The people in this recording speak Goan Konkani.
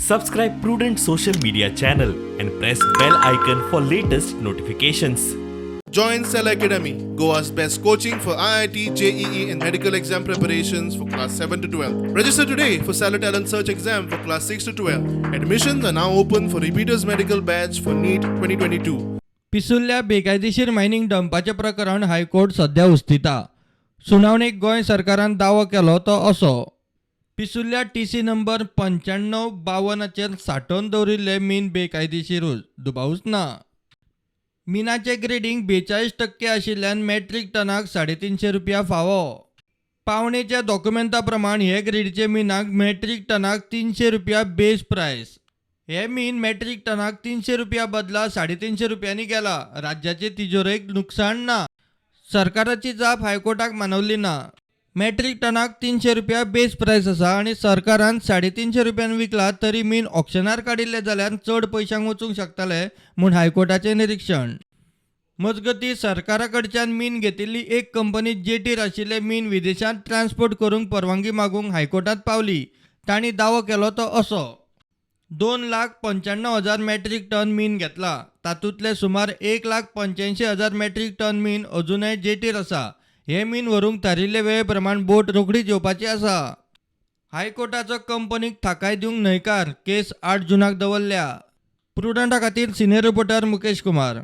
Subscribe Prudent social media channel and press bell icon for latest notifications. Join Cell Academy, Goa's best coaching for IIT, JEE, and medical exam preparations for class 7 to 12. Register today for Stellar Talent Search exam for class 6 to 12. Admissions are now open for repeaters medical batch for NEET 2022. पिसुर्ल्या बेकायदेशीर मायनिंग डंपाचें प्रकरण हायकोर्ट सध्या उस्तिता. सुनावणेक गोंय सरकारान दावो केलो तो असो: पिसुर्ल्या टीसी नंबर 9552चेर सांठोवन दवरिल्लें मीन बेकायदेशीरूच, दुबावूच ना. मिनाचें ग्रेडींग 42% आशिल्ल्यान मॅट्रीक टनाक 350 रुपया फावो. पावणेच्या दोकुमेंता प्रमाण हे ग्रेडीचे मिनाक मॅट्रीक टनाक 300 रुपया बेस प्रायस. हे मीन मॅट्रीक टनाक 300 रुपया बदला 350 रुपयांनी गेला. राज्याचे तिजोरेक नुकसाण ना. सरकाराची जाप हायकोर्टाक मानवली ना. मॅट्रीक टनाक 300 रुपया बेस प्रायस आसा आनी सरकारान 350 रुपयान विकला तरी मीन ऑक्शनार काडिल्लें जाल्यार चड पयशांक वचूंक शकताले म्हूण हायकोर्टाचें निरिक्षण. मजगतीं, सरकारा कडच्यान मीन घेतिल्ली एक कंपनी जेटीर आशिल्लें मीन विदेशांत ट्रान्सपोर्ट करूंक परवानगी मागूंक हायकोर्टांत पावली. तांणी दावो केलो तो असो: 2,95,000 मॅट्रीक टन मीन घेतला. तातूंतले सुमार 1,85,000 मॅट्रीक टन मीन अजुनय जेटीर आसा. हें मीन व्हरूंक थारिल्ले वेळे प्रमाण बोट रोखडीच येवपाची आसा. हायकोर्टाचो कंपनीक थाकाय दिवंक न्हयकार. केस 8 जुनाक दवरल्या. प्रुडंटा खातीर सिनियर रिपोर्टर मुकेश कुमार.